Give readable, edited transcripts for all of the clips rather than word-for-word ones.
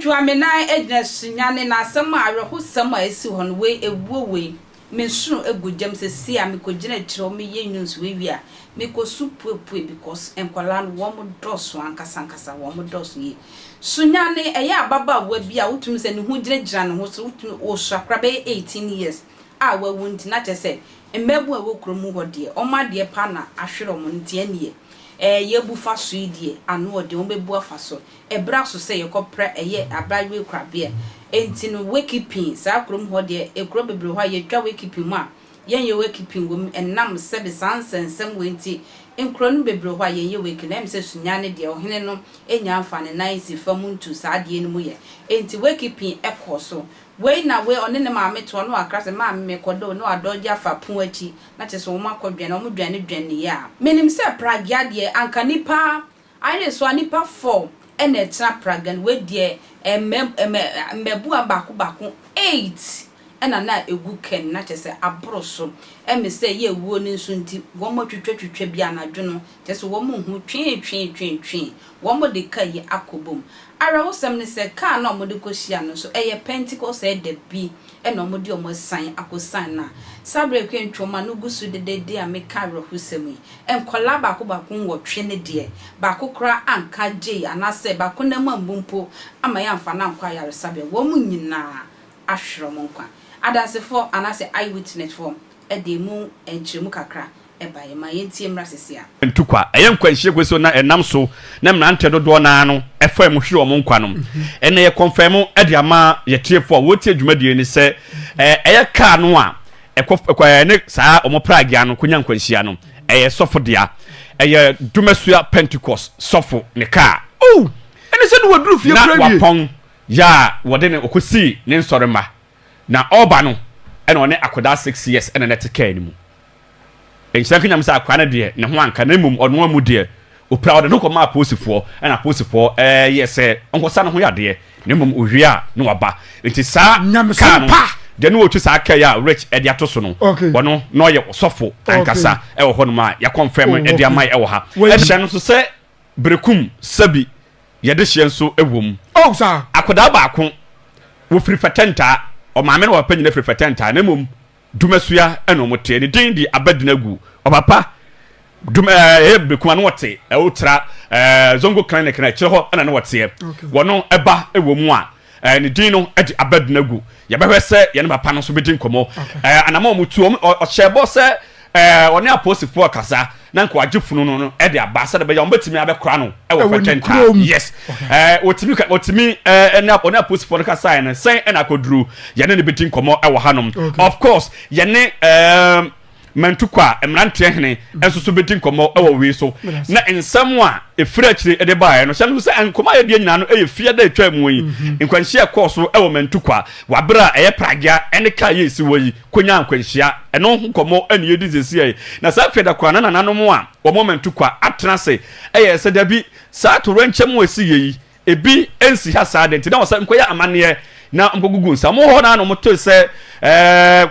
Kwantwa me nan agyina Sunyani na asɛm a awerɛhosɛm a esi hɔ no wei ewuo wei me nsono egu gyam sesei a mekɔgyina akyire hɔ meyɛ news wei wie a mekɔsu puepue because nkwadaa no wɔn dɔɔso ankasa ankasa wɔn dɔɔso yie. Sunyani ɛyɛ ababaawa bi a wotumi sɛ ne ho gyinagyina ne ho so wotumi osua koraa bɛyɛ 18 years a wawu nti na kyerɛ sɛ mmabun a ɛwɔ kurom hɔ deɛ wɔn adeɛ pa na ahwere wɔn nti ɛneɛ ɛɛ yɛbu fa so yi deɛ ano ɔde wɔn bɛbu afa so. Ɛberɛ aso sɛ yɛkɔpra ɛyɛ abaayewa kurabea. Enti no wakeeping saa kurom hɔ deɛ ekuro bebree hɔ a yɛtwa wakeeping mu a yɛnyɛ wakeeping wɔ mu ɛnam sɛbe saa nsɛnsɛm wei nti nkuro no bebree hɔ a yɛnyɛ wakeeping na ɛyɛ me sɛ Sunyani deɛ ɔhene no nnya mfa ne nan nsi fam ntu saa adeɛ no mu yɛ enti wakeeping kɔɔ so wei na wei ɔne ne maame toɔ na wakra sɛ maame mekɔda o na wadɔgye afa pono akyi na kyerɛ sɛ wɔn akɔ dwɛn wɔn dwane dwane a menim sɛ pragea deɛ anka nipa Ayere so a nipa four na ɛtena praga no wei deɛ mmɛ mmɛ mmɛboa baako baako eight ɛna na egu kɛn na kyerɛ sɛ aboro so ɛme sɛ yɛ wuo no nso nti wɔn atwitwa twitwa bi anadwo no kyerɛ sɛ wɔn nhu twee twee twee twee wɔn de car yi akɔ bom awerɛhosɛm ne sɛ car no a wɔde kɔ hyia no nso ɛyɛ pentecost ɛda bi ɛna wɔn de wɔn asiane akɔ siane no a saa berɛ kɔ ntwom a no gu so dedede a meka awerɛhosɛm yi Nkwadaa baako baako nwɔtwe no deɛ, baako koraa anka gyei anaasɛ baako nam ammu mpo ama yɛamfa no ankɔ ayaresabea. Wɔn nyinaa ahwere wɔn nkwa. Adansefoɔ anaasɛ eye witnessfoɔ de emu nkyerɛmu kakra baeɛ. Ma yɛntie mmra seesei ara. Ntukwa, ɛyɛ nkwanhyia kwan so na ɛnam so na mmeranteɛ dodoɔ no ara no fa mu hwere wɔn nkwa no. Ɛnna yɛ kɔnfɛm de ama yɛ tiefoɔ a wɔretie dwumadie no sɛ ɛyɛ kaa no a ɛkɔ ɛkɔ ɛne saa wɔn pragea no konya nkwanhyia no ɛyɛ sɔfo dea ɛyɛ dumasua pentecost sɔfo ne kaa. Oh, ɛne sɛ ne waduru fie na kura wie. Wapɔn yɛ a wɔde ne ɔkɔsii ne nsɔre mma na ɔreba no ɛna ɔne akwadaa 6 years ɛna na ɛte kaa no mu. Nhyira nka Nyame sɛ akwaa no deɛ ne ho anka na mmom ɔno amu deɛ opira ɔde no kɔmaa apolisifoɔ ɛna apolisifoɔ ɛyɛ sɛ ɔnkɔsa ne ho yadeɛ na mmom owie a na waba nti saa kaa no deɛ ne wɔtu saa kaa yi a Rich ɛde ato so no ɔno na ɔyɛ ɔsɔfo ankasa ɛwɔ hɔnom a yɛakɔnfɛm ɛde ama ɛwɔ ha ɛhyɛ no so sɛ berekum sɛbi yɛde hyeɛ nso ɛwɔ mu. Oh, saa. Akwadaa baako wɔfiri fɛtɛntaa ɔmaame na ɔpapa nyina firi fɛtɛntaa na mmom Dumasua na wɔn teɛ. Ne din de Abednego. Ɔpapa dum ɛɛ ɛyɛ Bekuma na wɔte ɛwotra ɛɛ Zongo Clinic na akyire hɔ na na wɔteɛ. Wɔn ɛba ɛwɔ mu a ɛɛ ne din no ɛde Abednego. Yɛbɛhwɛ sɛ yɛne papa no nso bɛdi nkɔmɔ. Ɛɛ anamɔ wɔn tu wɔn ɔhyɛ bɔ sɛ ɛɛ ɔne apolisifoɔ kasa na nka wagye funu no no ɛde aba sɛde bɛyɛ wɔn bɛtumi abɛkora no ɛwɔ fɛtɛnta. Yes, ɛɛ wɔtumi ka wɔtumi ɛɛ ɛne ɔne apolisifoɔ no kasaeɛ no sɛn ɛna akɔduru yɛne no bɛdi nkɔmɔ ɛwɔ hanom. Of course, yɛne ɛɛ Mantukwa mmeranteɛ hene nso so bɛdi nkɔmɔ ɛwɔ wei so na nsɛm a ɛfiri akyire ɛde baeɛ no hyɛ no sɛ nkɔmɔ a yɛdeɛ nyinaa no ɛyɛ fie da ɛtwa mu yi nkwanhyia ɛkɔɔ so ɛwɔ Mantukwa wabere a ɛyɛ pragea ɛne kaa yɛ ɛsi wɔ yi kɔnyaa nkwanhyia. Ɛno ho nkɔmmɔ na yɛredi seesei yi. Na saa afei da koraa na nananom a wɔwɔ Mantukwa atena ase yɛɛ sɛ, Dabi, saa atoyerɛnkyɛm a ɛsiiɛ yi, ebi nsi ha saa de nti na wɔsɛ nkɔyɛ amanneɛ na nkɔgugu nsa. Wɔn hɔ no ara na wɔtee sɛ ɛɛ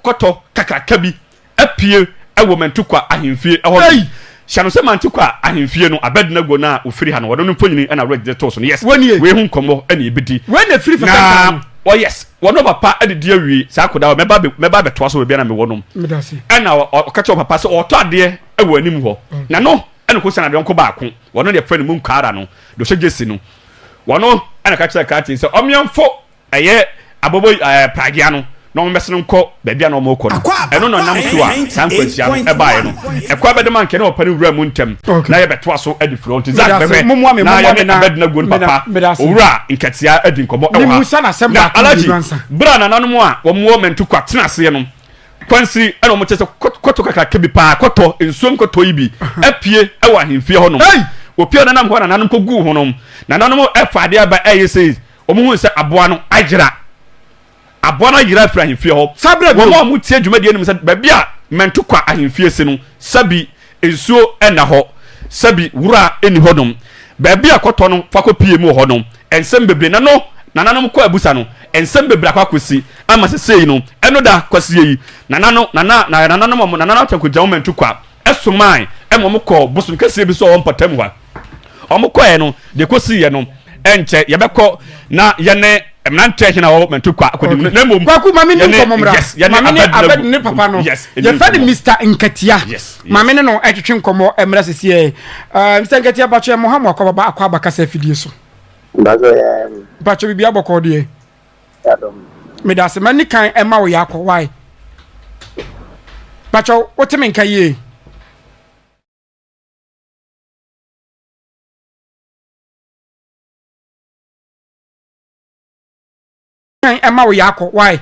kɔtɔ kakraka bi apue wɔ Mantukwa ahemfie hɔ nom. Hyɛ no sɛ Mantukwa ahemfie no, Abednego no a ɔfiri ha no, ɔno no mfonini na Reg de too so no. Yes, wei ho nkɔmmɔ na yɛbɛdi. Wei na ɛfiri fɛfɛ no. Oh yes, wɔne ɔpapa adidi awie saa akwadaa hɔ, mɛba mɛba abɛtoa so baabi a na mewɔ no. Ɛna ɔka kyerɛ ɔpapa sɛ ɔretɔ adeɛ wɔ anim hɔ. Na no ɛna ɔkɔsia n'adɔnko baako, wɔno deɛ frɛ no Munkara no, deɛ ɔhyɛ gyesi no. Wɔno ɛna ka kyerɛ Kratin sɛ ɔmeɛmfo ɛyɛ abobo ɛɛ pragea no na wɔn bɛsene nkɔ baabi a na wɔn rekɔ no. Ɛno na ɔnam so a saa nkwanhyia no ɛbaeɛ no. Ɛkɔ abɛdem anka ne ɔpapa no wura mu ntɛm na yɛbɛtoa so adi firi hɔ. Nti Zack bɛhwɛ na yɛne Abednego no papa Owura Nkatia adi nkɔmmɔ ɛwɔ ha. Na Alhaji, berɛ a nananom a wɔn wɔ Mantukwa tena aseɛ no, kwansi ɛna wɔn kyɛ sɛ kɔtɔ kakraka bi paa, kɔtɔ, nsuom kɔtɔ yi bi apue ɛwɔ ahemfie hɔ nom. Opie a ɔnenam hɔ a nananom kɔguu ho nom. Nananom ɛfa adeɛ aba ɛyɛ sei, wɔn hui sɛ aboa no ayera. Aboa no ayera afiri ahemfie hɔ. Wɔn a wɔtie dwumadie no nim sɛ baabi a Mantukwa ahemfie si no, sɛbi nsuo nna hɔ, sɛbi wura nni hɔnom. Baabi a kɔtɔ no fa kɔpie mu wɔ hɔ no, nsɛm bebree na no nananom kɔ abusa no, nsɛm bebree akɔ akɔsi ama sesei no, ɛno da kwasie yi, nana no, nana, na nananom a wɔn, nananom atɛnkɔgya wɔn Mantukwa somae ma wɔkɔɔ bosom kɛseɛ bi so wɔ mpɔtam hɔ. Wɔkɔeɛ no, deɛ ɛkɔsiiɛ no, Ɛnkyɛ yɛbɛkɔ na yɛne mmeranteɛ hene a wɔwɔ Mantukwa akɔdi mu. Na mmom Kwaku maame ni yɛne nkɔmmɔ mmra. yes yɛne Maame ne Abednego Abed ne papa no. yes ɛni Yɛfrɛ no nkɔmmɔ. Mr. Nkatia. Yes, yes. Maame ne no ɛtwetwe nkɔmmɔ mmra sisiɛ. Uh, Mr. Nkatia mpakyɛ mo ha mo akɔ baba akɔ aba kasa afidie so. Mpakyɛ yɛ. Mpakyɛ biribi abɔkɔ deɛ. Yadom. Meda ase ma ni kan ɛma wo yɛ akɔ why. Mpakyɛ wote me nka yie. Kan ɛma wo yɛ akɔ why.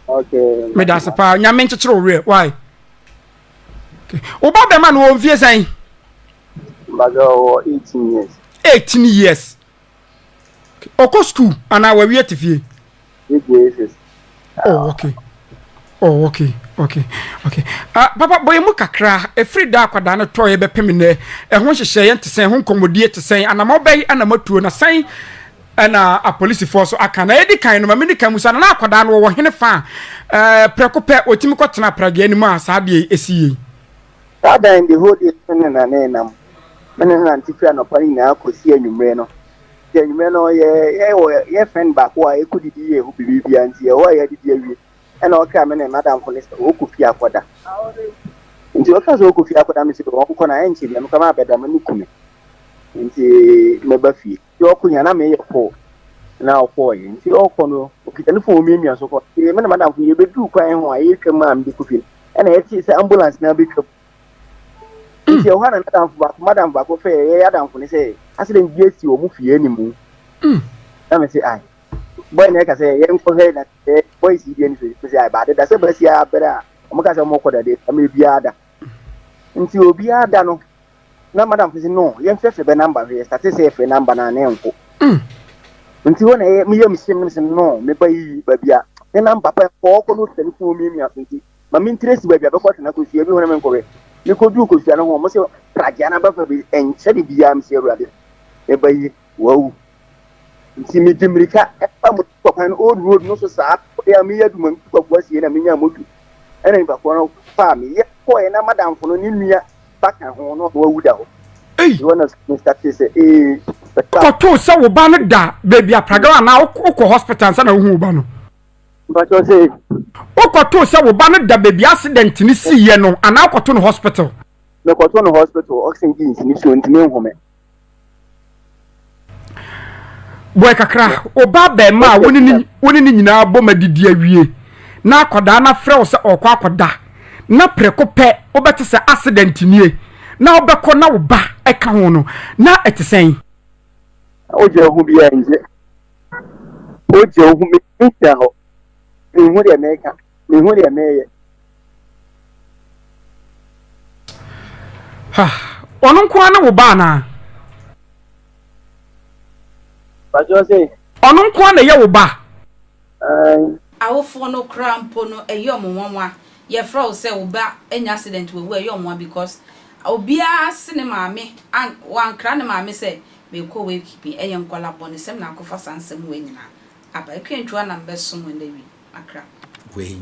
Okay. Meda ase paa nyame nkyekyere wo werɛ why. Okay. Wo ba bɛma no wɔ mfie sɛn? Mpakyɛ ɔwɔ 18 years. 18 years. Ɔkɔ school anaa wawie te fie? JJSS. Oh, okay. Oh, okay, okay, okay. Uh, papa, bɔ yɛn mu kakra. Ɛfiri da akwadaa no tɔɔ yɛbɛpem nnɛ. Ɛho nhyehyɛeɛ te sɛn, ɛho nkɔmmɔdie te sɛn, anamɔ bɛyi ɛna matuo na sɛn ɛna apolisifoɔ so aka. Na yɛdi kan no, ma meni kan mu sa na na akwadaa no wɔwɔ hene fa a eh, prɛko pɛ wɔtumi kɔtena pragea no mu a saa adeɛ yi ɛsi yei. Saa dan the whole day me ne na na ɛnam. Me ne no nante firi anɔpa no nyinaa kɔsi anwummerɛ no. Nti anwummerɛ no yɛ yɛwɔ yɛ friend baako a yɛkɔdidi yɛ hɔ biribiara nti ɛhɔ a yɛadidi awie ɛna ɔkaa me ne madamfo no sɛ ɔkɔ fie akɔda. Nti ɔka sɛ ɔkɔ fie akɔda me sɛ ɔnkɔ na ɛnkyɛ bia mekɔ ma abɛda m'ani ku me nti mɛba fie. Nti ɔkɔ nyinaa na meyɛ call na ɔkɔɔeɛ nti ɔkɔ no ɔkita ne phone ɔmiamia so kɔ nti me ne madamfo no yɛbɛduru kwan ho a yɛretwa mu a mede kɔ fie no ɛna yɛtee sɛ ambulance na abɛtwa mu nti ɛhɔ a na nadamfo baako madamfo baako fɛ yɛyɛ adamfo no sɛ accident bi asi wɔ mo fie anim na me sɛ ai boy na ɛka sɛ yɛnkɔhwɛ na sɛ boys yi bi ani so me sɛ ai baade da sɛ bɛsi abɛrɛ a wɔn ka sɛ wɔn kɔ dade ɛmɛ biara da nti obiara da no Na madam fo se no yɛmfrɛfrɛ bɛ number hwɛ yɛstate sɛ yɛfrɛ number no a na ɛnkɔ nti hɔ na ɛyɛ meyam hyem no sɛ no me ba yi baabi a ne number pɛ kɔ ɔkɔ no sɛ ne fon miamia so nti ma mentresi baabi a bɛkɔ tena kosua bi hɔ na menkɔhwɛ mekɔduu kosua no ho ɔmo sɛ pragea no abɛfa bi ɛnkyɛ de biara mesɛ awurade me ba yi wawu nti mede mmirika ɛfa mo kwan no old road no so saa kɔyɛ a meyɛ adwuma mu kwaku asie na menya moto ɛna nipa korɔ no faa me yɛ kɔɛ na madamfo no ne nua ba ka ho no wawu da hɔ Ei! wɔn na Mr. T sɛ ee Kɔtoo sɛ wo ba no da baabi a pragaw anaa wokɔ hospital ansa na wohu wo ba no? Mpakyɛw sɛ. Wokɔtoo sɛ wo ba no da baabi accident no siiɛ no anaa wokɔto no hospital? Mekɔto no hospital, oxygen nsi ne so ntumi nhome. Boy kakra, wo ba abarimaa a wo ne ne wo ne ne nyinaa bom adidi awie na akwadaa no afrɛ wo sɛ ɔrekɔ akɔda na prɛko pɛ wobɛte sɛ accident nie na wobɛkɔ na wo ba ka ho no, na ɛte sɛn? Wogye wo ho bi a ngye. Wogye wo ho mengyina hɔ. Menhu deɛ meka, menhu deɛ meyɛ. Ɔno nko ara ne wo ba anaa? Pastor se. Ɔno nko ara na ɛyɛ wo ba? Ae. Awofoɔ no koraa mpo no ɛyɛ ɔmo nwanwa yɛfrɛ wo sɛ wo ba anya accident wawu a ɛyɛ ɔmo nwanwa because obiara se ne maame an wankra ne maame sɛ meekɔ wake keeping ɛyɛ nkwadaa bɔnesɛm na akɔfa saa nsɛm wei nyinaa aba Akua Antwuo na mebɛsom wo ɛnɛ wi Accra. Wei.